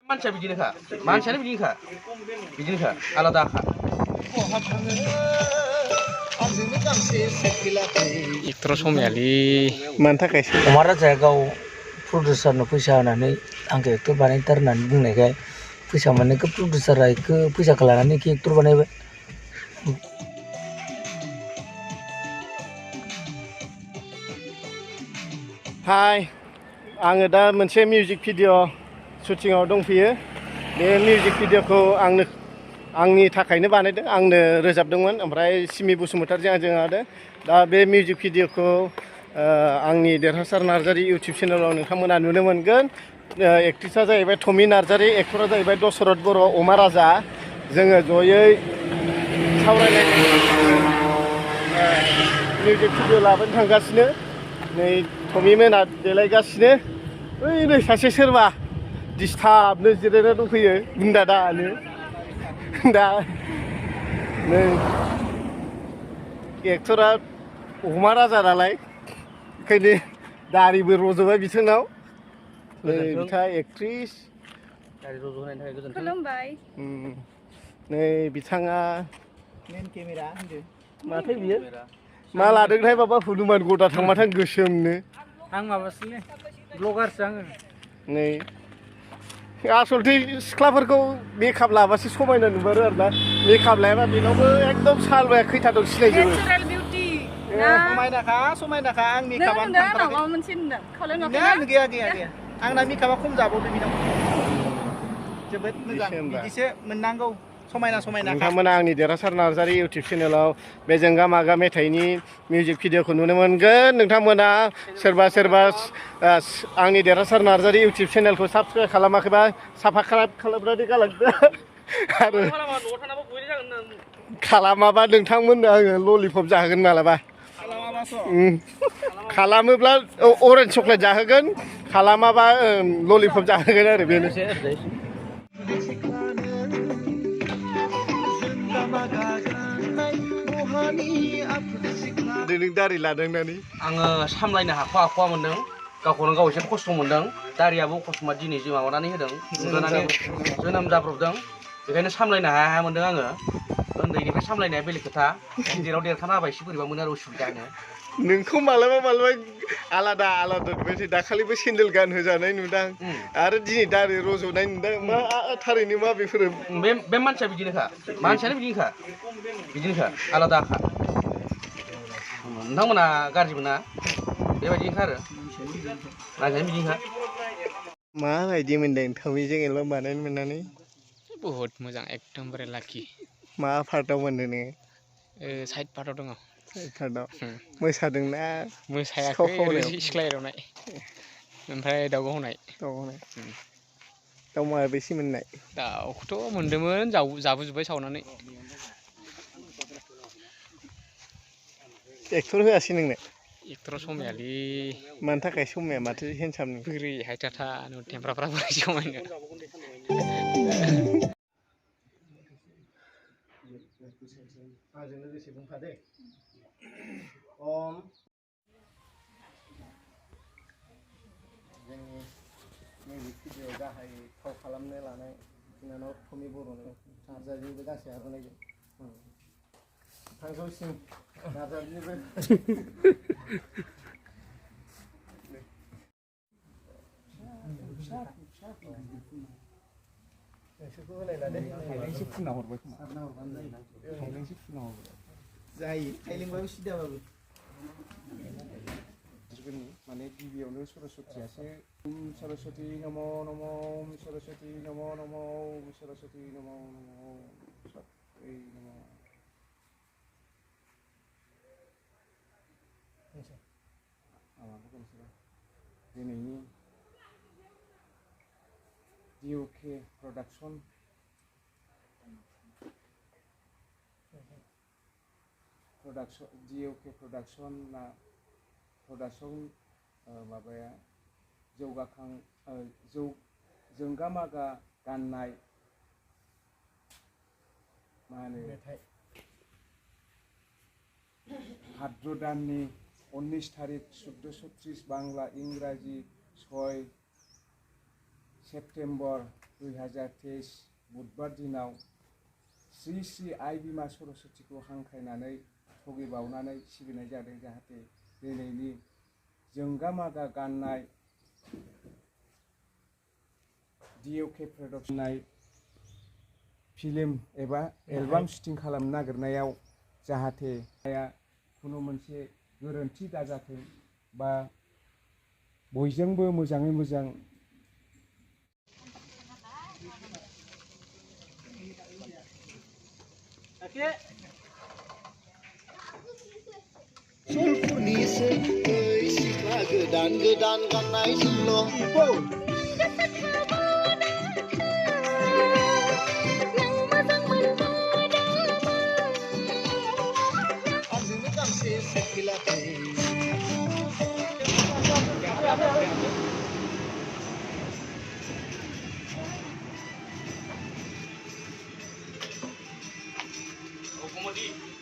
मानसिया बिदिनोखा मानसियानो बिदिनोखा आलादाखा एक्टर समायालै मानि थाखाय अमा राजाया गाव प्रडिउसारनो फैसा होनानै आंखौ एक्टर बानायथार होननानै बुंनायखाय फैसा मोननायखौ प्रडिउसारा बेखौ फैसाखौ लानानै एक्टर बानायबाय। हाय आङो दा मोनसे मिउजिक भिडिअ शुटिंआव दंफैयो। बे मिउजिक भिडिअखौ आंनि थाखायनो बानायदों, आंनो रोजाबदोंमोन, ओमफ्राय सिमि बसुमतारीजों आंजों आदों। दा बे मिउजिक भिडिअखौ आंनि देरहासार नार्जारी इउटुब चेनेलाव नोंथांमोना नुनो मोनगोन। एक्ट्रिसा जाहैबाय टमि नार्जारी, एक्टरा जाहैबाय दशरथ बर', अमा राजा। जोङो जयै सावरायलायनानै मिउजिक भिडिअ लाबोनो थांगासिनो। नै टमि मोना देलायगासिनो। ओइ नै सासे सोरबा दिसटाबनो जिरायना दंफैयो बुन्दा दानो। दा नै एक्टरा अमा राजा नालाय ओंखायनो दारिबो रज'बाय बिथांनाव। नै बिथाङा एक्ट्रिस। दारि रज' होनायनि थाखाय गोजोन्थों। खुलुमबाय। नै बिथाङा मेन केमेरा होनदो माथो बियो मा लादोंथाय माबा हनुमान गदा थांबाथाय गोसोमनो। आं माबासोलै ब्लगारसो आङो। नै आसलथे सिख्लाफोरखौ मेकआप लाबासो समायना नुमारो आरोना। मेकआप लायाबा बेनावबो एकदम सालमाया खैथा दं सिनायजोबो। नेचारेल बिउटि समायनाखा आं मेकआप आनो माबा मोनसे होनदों खावलाय नुवाखैना? गैया आंना मेकआपा खम जाबावदों बिनाव। जोबोद मोजां बिदिसो मोननांगौ समायना। नोंथांमोना आंनि देरहासार नार्जारी इउटुब चेनेलाव बे जोंगा मागा मेथाइनि मिउजिक भिडिअखौ नुनो मोनगोन। नोंथांमोना सोरबा आंनि देरहासार नार्जारी इउटुब चेनेलखौ साबस्क्राइब खालामाखैबा साबस्क्राइब खालामनानै गालांदो। आरो खालामाबा नोंथांमोननो आङो ललिपप जाहोगोन मालाबा। खालामोब्ला अरेन्ज चक्लेट जाहोगोन, खालामाबा ललिपप जाहोगोन आरो बेनोसै। नों दारि लादोंनानै आङो सामलायनो हाख'वा मोनदों, गावखौनो गाव एसे खस्थ' मोनदों। दारियाबो अकसमात दिनै माबानानै होदों, जोनोम जाब्रबदों, बेखायनो सामलायनो हाया मोनदों आङो। उन्दैनिफ्राय सामलायनाया बेलेग खोथा, गिदिराव देरखाना होबा एसे बोरैबा मोनो आरो उसुबिदानो। नोंखौ मालाबा आलादा नुबाय। दाखालिबो सेन्देल गानहोजानाय नुदां आरो दिनै दारि रज'नाय नुदां। मा थारैनो मा बेफोरो? बे मानसिया बिदिनोखा मानसियानो बिदिनोखा आलादाखा। नोंथांमोना गाज्रि मोना, बेबायदिनोखा आरो मानसियानो बिदिनोखा। माबायदि मोनदों टमिजों एलबाम बानायनो मोननानै? बहुत मोजां, एकदमबारे लाखि। मा पार्टआव मोनदों नोङो? साइड पार्टआव दङ। साइड पार्टआव मोसादोंना? मोसायाखै, ओरैनो सिख्ला एदावनाय ओमफ्राय दाउ गावनाय। दाउ माबेसे मोननाय? दाउखौथ' मोनदोंमोन, जाबोजोब्बाय सावनानै। एक्टर होआसै नोंनो? एक्टर समायालै मानि थाखाय समाया माथो हेन्डसामनि? बोरै हायथाथा थेमफ्राफ्रा बोरै समायनो। आंजों लोगोसे बुंफादे। जोंनि मिउजिक भिडिअ गाहाय फाव खालामनो लानाय बिनानाव टमि बर'नो नार्जारिनिबो गांसे आर'नाइजों थांजौसिम नार्जारिनिबो नोंसोरखौ होलायला दे। थाइलेंसो फुना हरबाय खोमा। थाइलेंसो फुना हरबाय। जायो थाइलेंबाबो सिदाबाबो। माने गिबियावनो सरस्वतीयासो सरस्वती नम नम सरस्वती नम नम सरस्वती नम नम सरस्वती नम। दिनैनि DOK प्रडाक्सन DOK प्रडाक्सन माबाया जौगाखां जोंगा मागा गाननाय मा होनो भाद्र दाननि 19 तारिख 1430 बांला इंराजि 6 सेप्टेम्बर 2023 बुधबार दिनाव श्री श्री आइ बिमा सरस्वतीखौ हांख्रायनानै थगि बावनानै सिबिनाय जादों जाहाथे दिनैनि जोंगा मागा गाननाय DOK प्रडाक्शनाय फिल्म एबा एलबाम शुटिं खालामनो नागिरनायाव जाहाथे खुनु मोनसे गोरोन्थि दाजाथों बा बयजोंबो मोजाङै मोजां Sulfurni sekai sifat gedan ganai silo. Komedi.